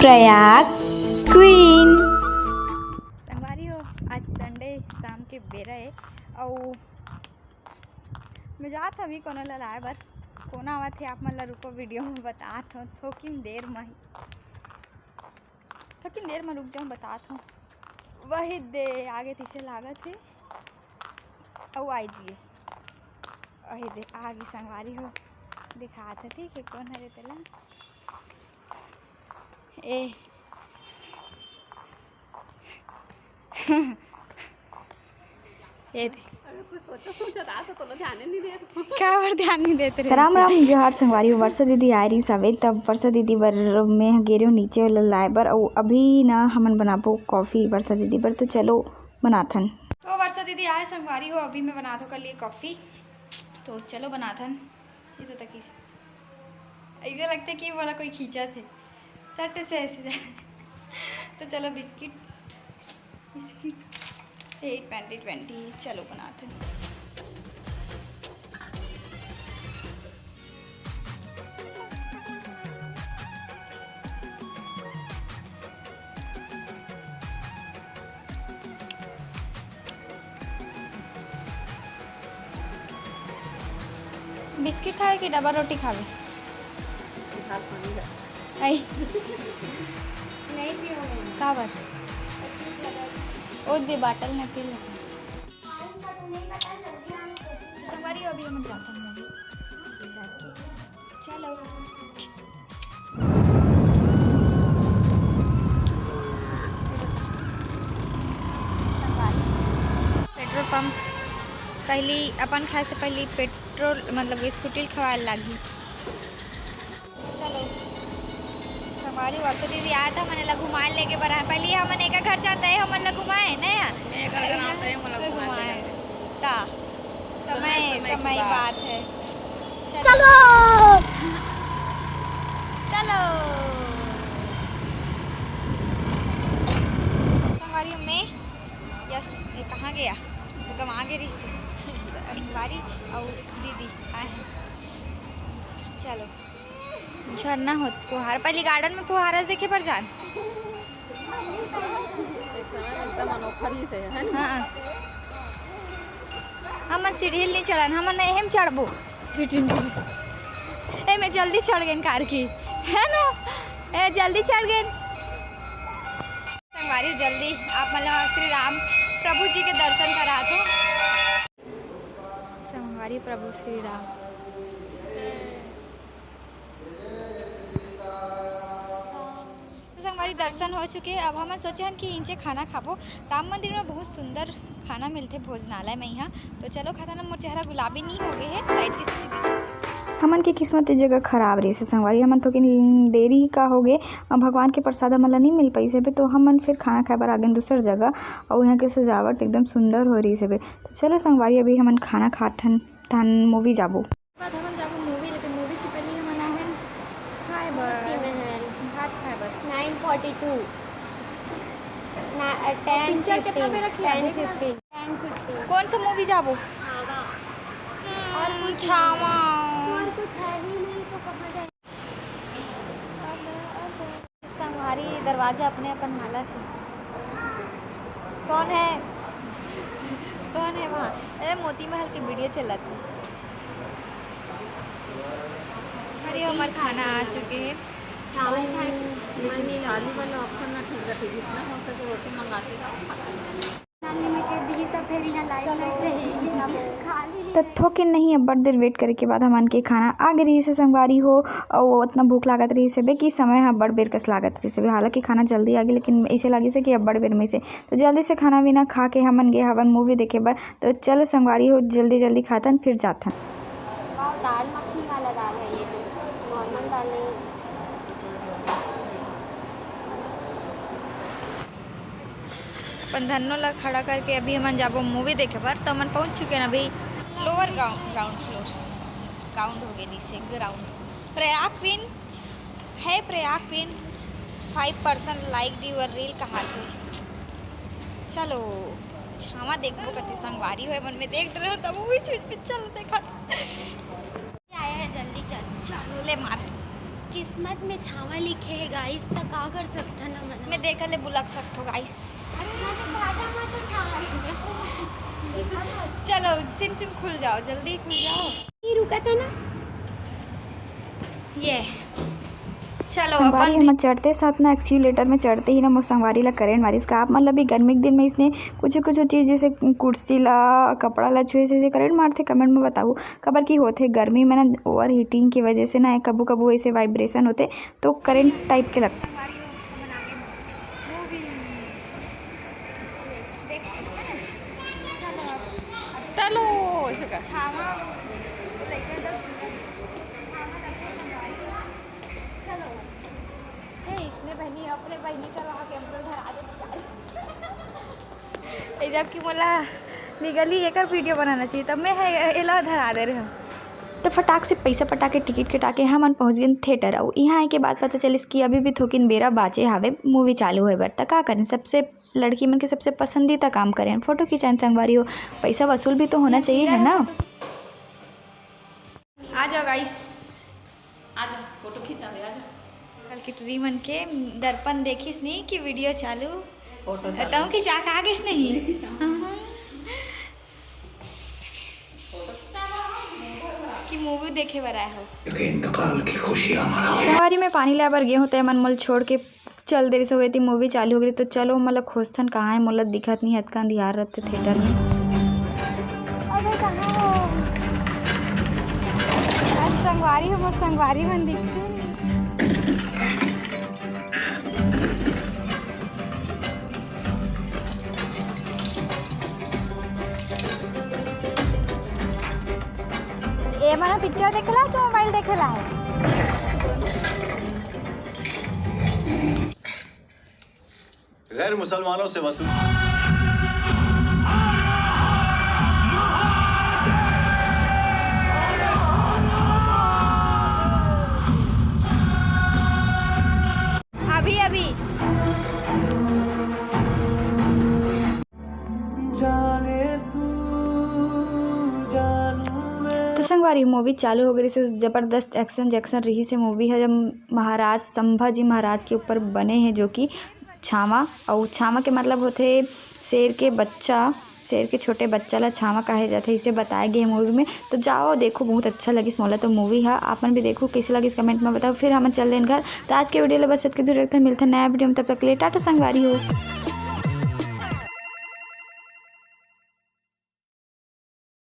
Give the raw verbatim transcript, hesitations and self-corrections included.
Prayag queen. संगवारी हो, आज संडे शाम के बेरा हे, अउ मैं जात हवी कोनो ला लाए बर। कोन आवत हे, आप मन ला रुको, वीडियो में बतात हूँ। थोकिन देर में ही, थोकिन देर में रुक जाऊँ, बतात हूँ। वही दे आगे पीछे लागत हे, अउ आई जिए। वही दे आगे संगवारी हो, दिखात हे, ठीक है, कौन हरे तेला। ए। ये दे। अगर कुछ सोचा, सोचा था तो तोला ध्यान ही नहीं दे। काबर ध्यान नहीं देते रहे? राम राम जोहार संगवारी हो। वर्षा दीदी आए रहिस हवे, तब वर्षा दीदी बर मैं ह गे रेहेंव नीचे ओला लाए बर। अउ अभी ना हमन बनाबो कॉफी वर्षा दीदी बर, तो चलो बनाथन। तो वर्षा दीदी आए संगवारी हो, अभी मैं बनात हूँ कर लिए कॉफी, तो चलो बनाथन। ये तो तकी से ऐसे लगते कि वाला कोई खींचा थे, सट से ऐसे जा। तो चलो biscuit, biscuit, eight twenty twenty, चलो बनाते हैं। बिस्किट खावे कि डबल रोटी खावे? भात पानी का। आई। नहीं पियो मैं। का बात? अच्छी लगा। ओ दे बाटल में पी ले। तो संगवारी हो, अभी हम जाते हैं मूवी के साथ। चलो। पेट्रोल पंप, पहली अपन खाए से पहली पेट्रोल, मतलब स्कूटी खवाए लागी। चलो, हमारी वर्षा दीदी आए था, हमन ला घुमाए लेके बर आए। पहले हमन एकर घर जाते हैं, हमन ला घुमाए, नहीं यार? मैं एकर घर आते हैं, हमन ला घुमाए घुमाए। लेके। ता समय, समय, समय समय की की बात। बात है। चलो। चलो। चलो। संगवारी में, यस, ये कहाँ गया? वो गवा गे रही से। संगवारी और दीदी आए हैं। चलो। झरना होत फुहारा, पहली गार्डन में फुहारा देखे बर जान। एक समय में एकदम अनोखा रहिस हे, है ना? हाँ। हमन सीढ़ी ल नहीं चढ़न, हमन एहे म चढ़बो। ए, मैं जल्दी चढ़ गेन कार की, है ना? ए, जल्दी चढ़ गेन। संगवारी, जल्दी आप मन ला श्री राम प्रभु जी के दर्शन करात हो। संगवारी, प्रभु श्री राम। तो संगवारी, दर्शन हो चुके, अब हमन सोचे हन कि इंचे खाना खाबो। राम मंदिर में बहुत सुंदर खाना मिलथे भोजनालय में यहाँ। तो चलो खाता ना, मोर चेहरा गुलाबी नहीं हो गए है, लाइट की स्थिति देखिए। हमन के किस्मत ए जगह खराब रहिस हे संगवारी, हमन थोकिन देरी का हो गए, अब भगवान के प्रसाद हमन ला नहीं मिल पाइस हे, तो हमन फिर खाना खाए बर आ गेन दूसर जगह। और यहाँ के सजावट एकदम सुंदर हो रहिस हे। तो चलो संगवारी, अभी हमन खाना खाथन, तहन मूवी जाबो। बाद हमन जाबो मूवी, लेकिन मूवी से पहले हमन आए हन खाए बर। मूर्ति महल। भात खाए बर। Nine forty two. ना, अ, और पिक्चर कितना बेरा खिला, देख ना। Ten fifteen. कौन सा मूवी जाबो? छावा। हम्म, और कुछ छावा। नहीं। और कुछ है ही नहीं तो कहाँ जाए? संगवारी, दरवाजा अपने अपन हालत हे। कौन है? कौन है वहाँ? ए, मोती महल के वीडियो चलत हे। अरे, हमार खाना आ चुके हे। चावल खाए। लेकिन थाली वाला ऑप्शन ना ठीक रहिथे, जितना हो सके रोटी मंगा के खाओ, खाता नहीं। त थोकिन नहीं, अब्बड़ देर वेट करे के बाद हमन के खाना आ गे रहिस हे संगवारी हो, अउ ओतना भूख लागत रहिस हे बे कि समय ह अब्बड़ बेर कस लागत रहिस हे बे। हालांकि खाना जल्दी आ गे, लेकिन अइसे लागिस हे कि अब्बड़ बेर में से। तो जल्दी से खाना पीना खा के हमन गे हवन मूवी देखे बर। तो चलो संगवारी हो, जल्दी जल्दी खाथन, फिर जाथन। दाल मखनी वाला दाल है ये तो, नॉर्मल दाल नहीं। अपन धन्नो ला खड़ा करके अभी हमन जाबो मूवी देखे बर। तो हमन पहुंच चुके हैं अभी lower ground, ground floor, ground हो गए, नीचे ग्राउंड। प्रयाग क्वीन है, Prayag queen. Five person like your reel कहा थे। चलो छावा देखबो कति संगवारी होए मन में देख रहे हो तब वो भी चीज पिक्चर देखा। आया है जल्दी चल, चलो ले मार। किस्मत में छावा लिखे हे गाइस, त का कर सकथन हमन? मैं देख ले बुलक सकथो गाइस। अरे, मैं तो भाजा मत उठा। चलो, सिम सिम खुल जाओ, जल्दी खुल जाओ। नहीं रुका था ना। ये। चलो, संगवारी, अपन हमन चढ़ते साथ ना, एक्सीलेटर में चढ़ते ही ना मोर संगवारी ला करंट मारिस। का आप मन ला भी गर्मी के दिन में इसने कुछ कुछ चीज जैसे कुर्सी ला, कपड़ा ला छुए से, से करंट मारथे? कमेंट में बताओ। काबर की होथे, गर्मी में ना ओवर हीटिंग की वजह से ना कभू कभू ऐसे वाइब्रेशन होथे, तो करंट टाइप के लगथे। चलो, ऐसे कर। हे, इसने बहनी, अपने बहनी का रहा कैमरा धरा दे बेचारी। ए, जबकि मोला लीगली एकर वीडियो बनाना चाहिए, तब मैं हे एला धरा दे रहे हूँ। तो फटाक से पैसा पटा के, टिकट कटा के हमन पहुँच गेन थिएटर। अउ इहाँ आए के बाद पता चलिस कि अभी भी थोकिन बेरा बाचे हावे मूवी चालू होए बर। त का करें, सबसे लड़की मन के सबसे पसंदीदा काम करें, फोटो खिंचाएं संगवारी हो। पैसा वसूल भी तो होना चाहिए, है ना? आ जाओ गाइस, आ जा, फोटो खिंचा ले, आ जा। कल की टुरी मन के दर्पण देखिस नहीं कि वीडियो चालू। फोटो चालू। तहूँ खिंचा के आ गेस नहीं। खिंचा। हाँ। फोटो खिंचा लो, हाँ। कि मूवी देखे बर आए हो। के इंतकाल की खुशियाँ मनाओ। संगवारी में पानी ले बर गे होते मन मोल छोड़ के चल दे रहिस, ओती मूवी चालू हो गई। तो चलो, मोला खोजथन कहाँ है, मोला दिखत नहीं, अतका अंधियार रहते थिएटर में। अबे कहाँ हो? आज संगवारी हो, मोर संगवारी मन दिखते नहीं। ए मन पिक्चर देखेला कि मोबाइल देखेला है? गैर मुसलमानों से वसूल। अभी, अभी। जाने तू जानू मैं। तो संगवारी, मूवी चालू हो गई से जबरदस्त एक्शन जैक्शन रही से मूवी है, जब महाराज संभाजी महाराज के ऊपर बने हैं, जो कि छावा, अउ छावा के मतलब होथे शेर के बच्चा, शेर के छोटे बच्चा ला छावा कहे जाथे, इसे बताया गया है मूवी में। तो जाओ देखो, बहुत अच्छा लगिस मोला तो मूवी हा। आप मन भी देखो, कैसे लगिस कमेंट में बताओ। फिर हमन चल देन घर। तो आज के वीडियो ले बस इतके दूर रखते हैं, मिलते हैं नया वीडियो में, तब तक के लिए टाटा संगवारी हो।